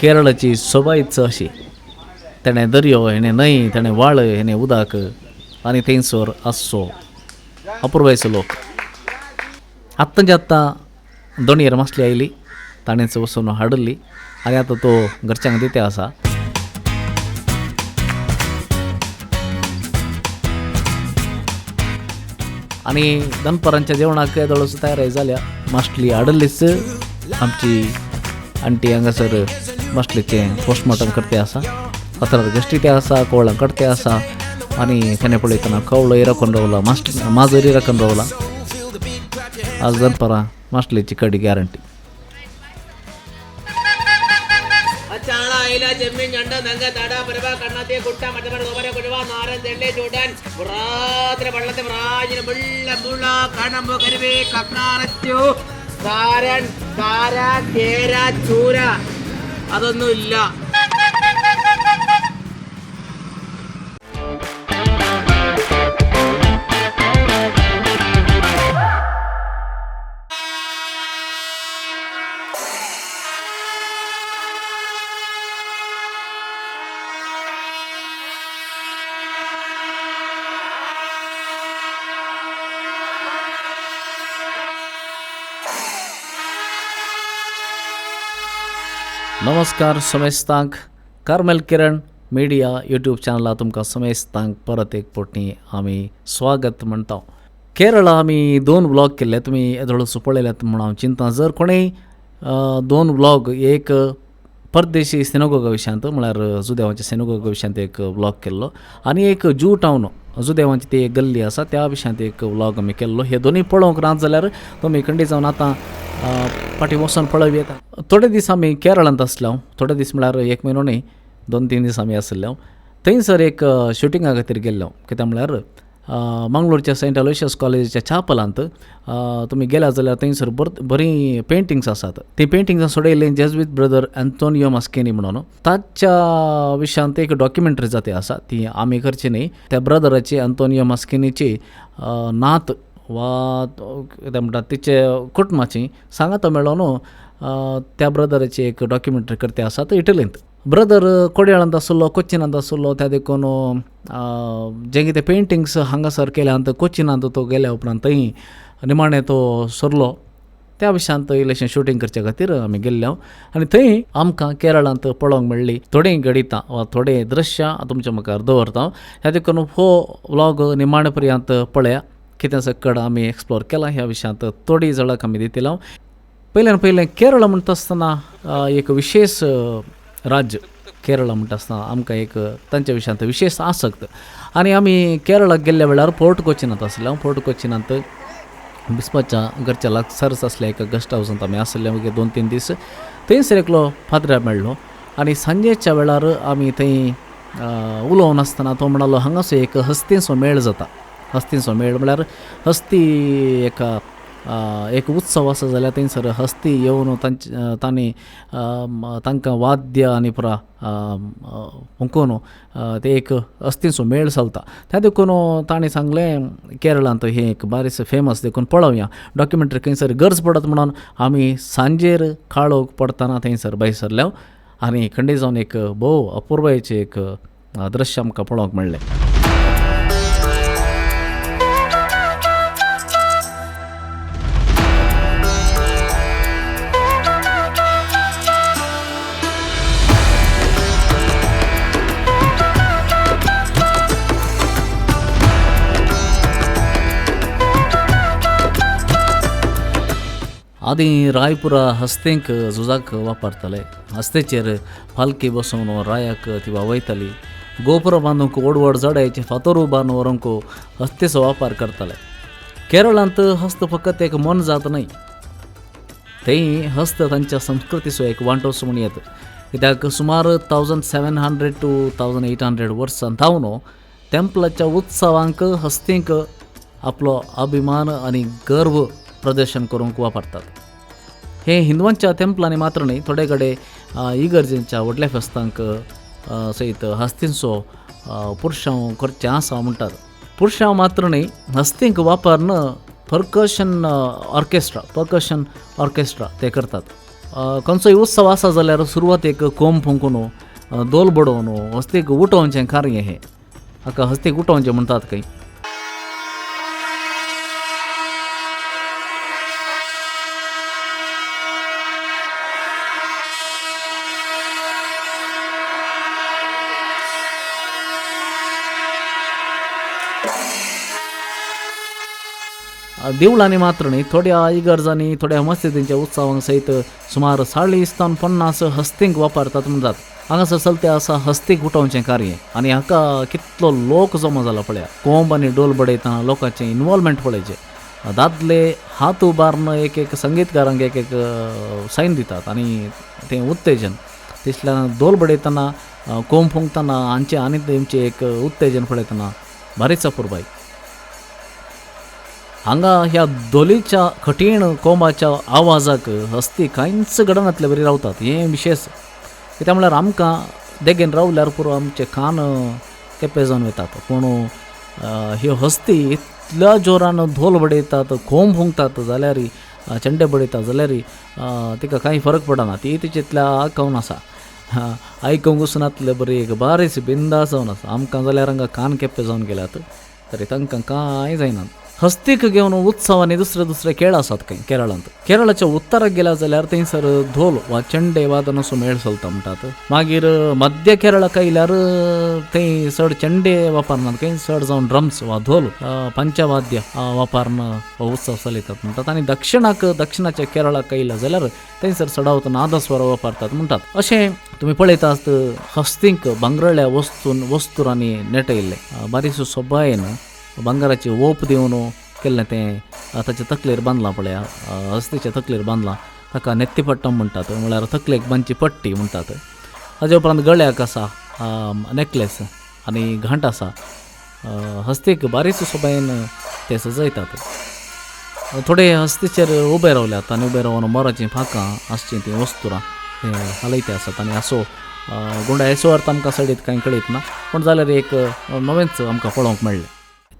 केरळाची सोबायच अशी. तेणें दर्यो, हेणें न्हंय, तेणें व्हाळ, हेणें उदक आनी थंयसर आसचो अपुरबायेचो लोक. आत्तांच्या आत्तां दोणयेर मासली आयली, ताणेंच वचून हाडिल्ली आनी आतां तो घरच्यांक दिते आसा. आनी दनपारांच्या जेवणाक येदोळच तयारी जाल्या. मासली हाडिल्लीच आमची आंटी हांगासर मासलेचें पोस्टमॉर्टम करते आसा. फातरार घश्टी ते आसा, कोवळां कडते आसा आनी तेणें पळयतना कवळो राखून रावला, माजरी राखून रावला. आज दनपारां मासलेची कडी गॅरंटी. അതൊന്നുമില്ല. नमस्कार समेस्तांक, कार्मेल किरण मिडिया यूट्यूब चॅनला तुमकां समेस्तांक परत एक फावटी आमी स्वागत म्हणटा. केरळा आमी दोन व्लॉग केल्ले, तुमी येदोळच पळयल्यात म्हूण हांव चिंता. जर कोणूय दोन व्लॉग, एक परदेशी सिनेगोगा विशयांत म्हळ्यार जुदेवांच्या सिनेगोगा विशयांत एक व्लॉग केल्लो आनी एक जू टावन जुदेवांची ती एक गल्ली आसा त्या विशयांत एक व्लॉग आमी केल्लो. हे दोनूय पळोवंक ना जाल्यार तुमी खंडीत जावन आतां फाटीं वचून पळोवं येता. थोडे दीस आमी केरळांत आसले, थोडे दीस म्हळ्यार एक म्हयनो न्हय, 2-3 दीस आमी आशिल्ले. थंयसर एक शुटिंगा खातीर गेल्ले. कित्याक म्हळ्यार मंगळूरच्या सेंट अलोशियस कॉलेजीच्या चापलांत तुमी गेल्या जाल्यार थंयसर बरीं पेंटिंग्स आसात. तीं पेंटिंग्सां सोडयल्लीं जेज्वीत ब्रदर अँतोनियो मास्केनी म्हणून ताच्या विशयांत एक डॉक्युमेंटरी जाती आसा. ती आमी करची न्हय, त्या ब्रदराची अँतोनियो मास्केनीची नात वा कितें म्हणटात तिचे कुटुंबाची सांगात मेळोन त्या ब्रदराची एक डॉक्युमेंटरी करते आसा. तो इटलींत ब्रदर कोडयाळांत आसलो, कोच्चिनांत आसलो, त्या देखून जें कितें पेंटिंग्स हांगासर केल्यांत कोच्चिनांत तो गेल्या उपरांत थंय निमाणें तो सरलो. त्या विशयांत इल्लेशें शुटींग करचे खातीर आमी गेल्ले आनी थंय आमकां केरळांत पळोवंक मेळ्ळी थोडीं घडितां वा थोडीं दृश्यां तुमच्या मुखार दवरता. ह्या देखून हो व्लॉग निमाणे पर्यंत पळया, कितें सकड आमी एक्सप्लोर केलां ह्या विशयांत थोडी झळक आमी दितले. पयल्यान पयलें केरळ म्हणटा आसतना एक विशेश राज्य केरळ म्हणटा आसतना आमकां एक तांच्या विशयांत विशेश आसक्त. आनी आमी केरळाक गेल्ल्या वेळार फोर्ट कोचिनांत आसले. फोर्ट कोचिनांत बिस्पाच्या घरच्या लागसारच आसल्या एका गेस्ट हावसांत आमी आसले मागीर 2-3 दीस. थंयसर एकलो फादर मेळ्ळो आनी सांजेच्या वेळार आमी थंय उलोवन आसतना तो म्हणालो हांगासर एक हस्तींचो मेळ जाता. हस्तींचो मेळ म्हळ्यार हस्ती एका एक उत्सव आसा जाल्यार थंयसर हस्ती येवन तांणी तांकां वाद्य आनी पुरा हुंकून ते एक हस्तींचो मेळ चलता. त्या देखून ताणें सांगलें केरळांत हें एक बारीस फेमस देखून पळोवया डॉक्युमेंटरी खंयसर गरज पडत म्हणून आमी सांजेर काळोख पडटना थंयसर भायर सरले आनी खंडीत जावन एक भोव अपुरबायेचें एक दृश्य आमकां पळोवंक मेळ्ळें. आदीं रायपुरा हस्तेंक झुजाक वापरताले. हस्तेचेर पालखी बसोवन रायाक ती वावयताली. गोपुरां बांदूंक व्हड व्हड जड्याचे फातर उबारून व्हरूंक हस्तेचो वापर करताले. केरळांत हस्त फकत एक मोनजात न्हय, थंय हस्त तांच्या संस्कृतीचो एक वांटोसो म्हूण येता. कित्याक सुमार 1700 टू 1800 वर्सां थावन टेम्पलाच्या उत्सवांक हस्तींक आपलो अभिमान आनी गर्व प्रदर्शन करूंक वापरतात. हे हिंदवांच्या तेंपलांनी मात्र न्हय, थोडे कडेन इगर्जेंच्या व्हडल्या फेस्तांक सयत हस्तींचो पुरशांव करचें आसा म्हणटात. पुरशांव मात्र न्हय, हस्तींक वापरून पर्कशन ऑर्केस्ट्रा ते करतात. खंयचोय उत्सव आसा जाल्यार सुरवातेक कोंब फुंकून धोल बडोवन हस्तीक उठोवचें कार्य हें. हाका हस्तीक उठोवचें म्हणटात खंय. देवळांनी मात्र न्ही, थोड्या इगर्जांनी, थोड्या मस्जिदींच्या उत्सवांक सयत सुमार 40 तावन 50 हस्तींक वापरतात म्हणटात. हांगासर चलते आसा हस्तीक उठोवचें कार्य आनी हाका कितलो लोक जमा जाला पळया. कोंब आनी डोल बडयतना लोकांचें इनवॉल्वमेंट पळयचें. दादले हात उबारून एक एक संगीतकारांक एक एक सायन दितात आनी तें उत्तेजन तितल्यान धोल बडयतना कोंब फुंकतना हांचें आनी तेंचें एक उत्तेजन पळयतना भारीच अपुरबाय. हांगा ह्या धोलीच्या कठीण कोंबाच्या आवाजाक हस्ती कांयच घडनातले बरी रावतात. हें विशेश कित्याक म्हळ्यार आमकां देगेन रावल्यार पुरो आमचे कान केपें जावन वतात, पूण ह्यो हस्ती इतल्या जोरान धोल बडयतात, कोंब फुंकतात जाल्यार, चेंडे बडयतात जाल्यार तिका कांय फरक पडना. ती तिचेतल्या आयकून आसा, आयकूंक वचनातले बरी एक बारीच बिंदास जावन आसा. आमकां जाल्यार हांगा कान केपें जावन गेल्यात तरी तांकां कांय जायना. हस्तीक घेवन उत्सव आनी दुसरे दुसरे खेळ आसात खंय केरळांत. केरळाच्या उत्तराक गेल्या जाल्यार थंयसर धोल वा चेंडे वादनाचो मेळ चलता म्हणटात. मागीर मध्य केरळाक आयल्यार थंय चड चेंडे वापरनात खंय, चड जावन ड्रम्स वा धोल पंचवाद्य वापरून हो उत्सव चलयतात म्हणटात. आनी दक्षिणाक, दक्षिणाच्या केरळाक आयल्या जाल्यार थंयसर चडावत नादस्वर वापरतात म्हणटात. अशें तुमी पळयता आसत हस्तींक भांगरळ्या वस्तुरांनी नेटयल्लें, बारीक सोबायेन भांगराची ओप दिवन केल्लें तें ताचे तकलेर बांदलां पळया, हस्तीच्या तकलेर बांदलां. ताका नेत्तीपट्टम म्हणटात, म्हळ्यार तकलेक बांदची पट्टी म्हणटात. ताजे उपरांत गळ्याक आसा नेकलेस आनी घांट आसा. हस्तीक बारीक सोबायेन ते सजयतात. थोडे हस्तीचेर उबे रावल्यात आनी उबे रावन मोराचीं फांकां आसचीं तीं वस्तुरां ते हालयते आसात. आनी असो गुंडा हेचो अर्थ आमकां सडीत कांय कळीत ना, पूण जाल्यार एक नवेंच आमकां पळोवंक मेळ्ळें.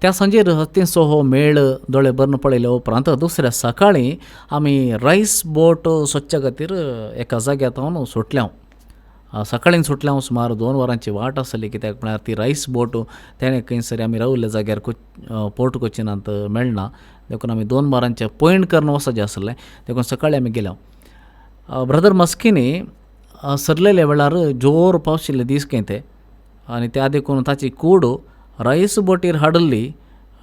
त्या सांजेर हत्तींचो हो मेळ दोळे भरून पळयले उपरांत दुसऱ्या सकाळीं आमी रायस बोट सोदच्या खातीर एका जाग्यार हांव सुटले. हांव सकाळीं सुटले हांव, सुमार 2 वरांची वाट आसली. कित्याक म्हळ्यार ती रायस बोट तेणें खंयसर आमी राविल्ल्या जाग्यार पोर्ट कोचिनांत मेळना, देखून आमी 2 वरांचें पयण करून वचपाचें आसलें. देखून सकाळीं आमी गेले. ब्रदर मस्किनी सरलेल्या वेळार जोर पावशिल्ले दीस खंय ते, आनी त्या देखून ताची कूड रायस बोटीर हाडिल्ली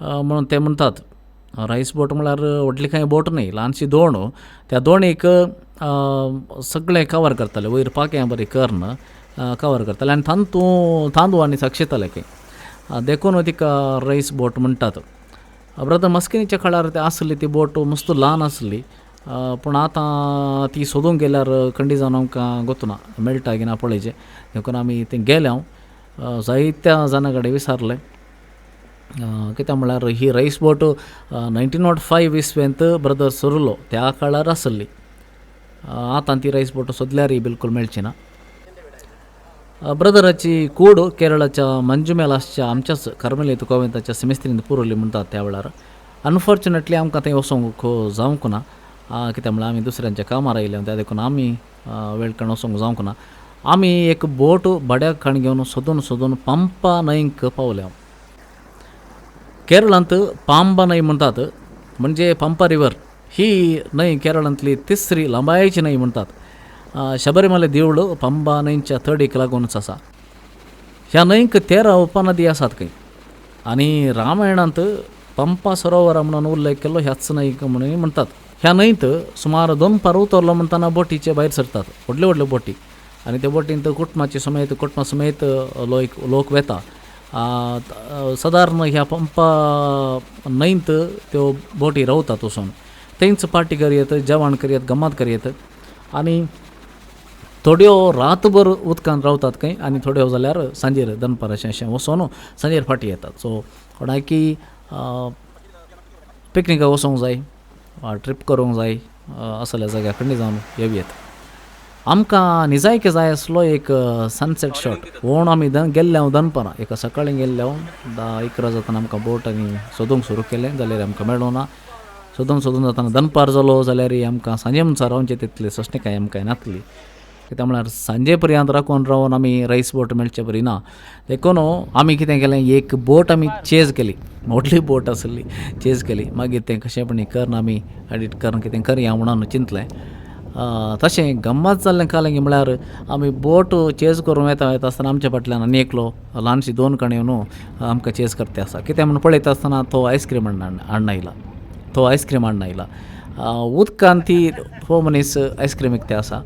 म्हणून ते म्हणटात. रायस बोट म्हळ्यार व्हडली कांय बोट न्हय, ल्हानशी दोण. त्या दोणीक सगळें कवर करताले, वयर पाक्यां बरी करून कवर करताले आनी तांतू तांदूळ आनी साक्षयताले खंय, देखून तिका रायस बोट म्हणटात. ब्रदर मस्किनीच्या काळार ती आसली ती बोट मस्त ल्हान आसली, पूण आतां ती सोदूंक गेल्यार खंडी जावन आमकां गोतना मेळटा की ना पळयचें. देखून आमी थंय गेले. हांव जायत्या जाणां कडेन विचारलें, कित्याक म्हळ्यार ही रायस बोट 1905 इसवेंत ब्रदर सोरलो त्या काळार आसली. आतां ती रायस बोट सोदल्यारय बिलकूल मेळची ना. ब्रदराची कूड केरळाच्या मंजुमेल आसच्या आमच्याच कार्मेलीत कोवेंताच्या सिमेस्त्रींत पुरवली म्हणटात त्या वेळार. अनफॉर्च्युनेटली आमकां थंय वचोंक जावंक ना, कित्याक म्हळ्यार आमी दुसऱ्यांच्या कामार आयले त्या देखून आमी वेळ काडून वचोंक जावंक ना. आमी एक बोट भाड्याक काण घेवन सोदून सोदून पंपा न्हंयक पावले. केरळांत पांबा न्हंय म्हणटात, म्हणजे पंपा रिवर ही न्हंय केरळांतली तिसरी लांबायेची न्हंय म्हणटात. शबरीमले देवूळ पंबा न्हंयच्या तडीक लागूनच आसा. ह्या न्हंयक 13 उपनदी आसात खंय, आनी रामायणांत पंपा सरोवरा म्हणून उल्लेख केल्लो ह्याच न्हंयक म्हणून म्हणटात. ह्या न्हंयत सुमार 2 उतरलो म्हणटना बोटीचे भायर सरतात, व्हडल्यो व्हडल्यो बोटी, आनी त्या बोटींत कुटुंबाचे समेत कुटुंबा समेत लोक वेता. सदारण ह्या पंपा न्हंयत त्यो बोटी रावतात वचून, थंयच पार्टी करयत, जेवण करयत, गम्मत करयत, आनी थोड्यो रातभर उदकांत रावतात खंय, आनी थोड्यो जाल्यार सांजेर दनपार अशें अशें वचून सांजेर फाटीं येतात. सो कोणाकी पिकनिकाक वचोंक जाय वा ट्रीप करूंक जाय असल्या जाग्यार खंडी जावन येवं येता. आमकां निजायक जाय आसलो एक सनसेट शॉट. कोण आमी गेल्ले हांव दनपारां, एका सकाळीं गेल्ले हांव 10-11 जातना आमकां बोट आनी सोदूंक सुरू केलें जाल्यार आमकां मेळोना. सोदून सोदून जाताना दनपार जालो जाल्यार आमकां सांजे म्हणसार रावचें तितलें सोंसणीकाय आमकां नासली. कित्याक म्हळ्यार सांजे पर्यंत राखून रावन आमी रायस बोट मेळचे बरी ना. देखून आमी कितें केलें, एक बोट आमी चेज केली, व्हडली बोट आसली चेज केली. मागीर तें कशेंपणी करून आमी एडिट करून कितें करया म्हणून चिंतलें. तशें गम्मत जाल्लें कालें म्हळ्यार आमी बोट चेज करून वता वता आसतना आमच्या फाटल्यान आनी एकलो ल्हानशी दोन कण येवन आमकां चेज करता आसा. कितें म्हूण पळयता आसतना तो आयस्क्रीम हाडून आयला, तो आयस्क्रीम हाडून आयला. उदकान ती हो मनीस आयस्क्रीम विकता आसा.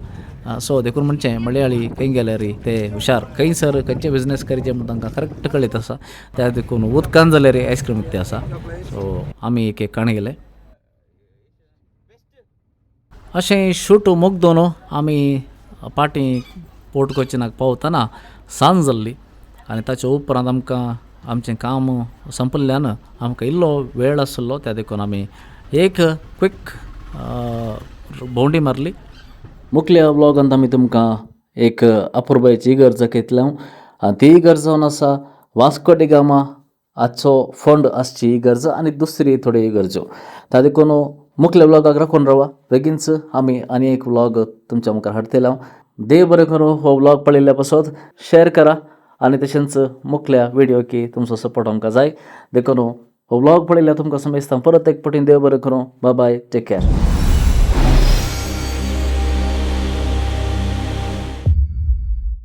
सो देखून म्हणचें मलयाळी खंय गेल्यार ते हुशार, खंयसर खंयचे बिजनेस करचे म्हूण तांकां करेक्ट कळीत आसा. त्या देखून उदकान जाल्यार आयस्क्रीम विकते आसा. सो आमी एक एक काण गेले. अशें शूट मुगदोन आमी पाटी पोर्ट कोचीनाक पावतना सांज जाल्ली आनी ताचे उपरांत आमकां आमचें काम संपल्ल्यान आमकां इल्लो वेळ आसलो. त्या देखून आमी एक क्विक भोंवडी मारली. मुखल्या व्लॉगांत आमी तुमकां एक अपुरबायेची इगर्ज दाखयतले आनी ती इगर्ज जावन आसा वास्को डी गामा हाचो फंड आसची इगर्ज आनी दुसरी थोड्यो इगर्ज्यो. त्या देखून मुखल्या व्लॉगाक राखून रावा. बेगीनच आमी आनी एक व्लॉग तुमच्या मुखार हाडटले. हांव देव बरें करूं. हो व्लॉग पळयल्ल्या पासत शेअर करा आनी तशेंच मुखल्या व्हिडियो की तुमचो सपोर्ट आमकां जाय. देखून हो व्लॉग पळयल्ल्या तुमकां समजता. परत एक फावटी देव बरें करूं. बाय बाय, टेक केअर.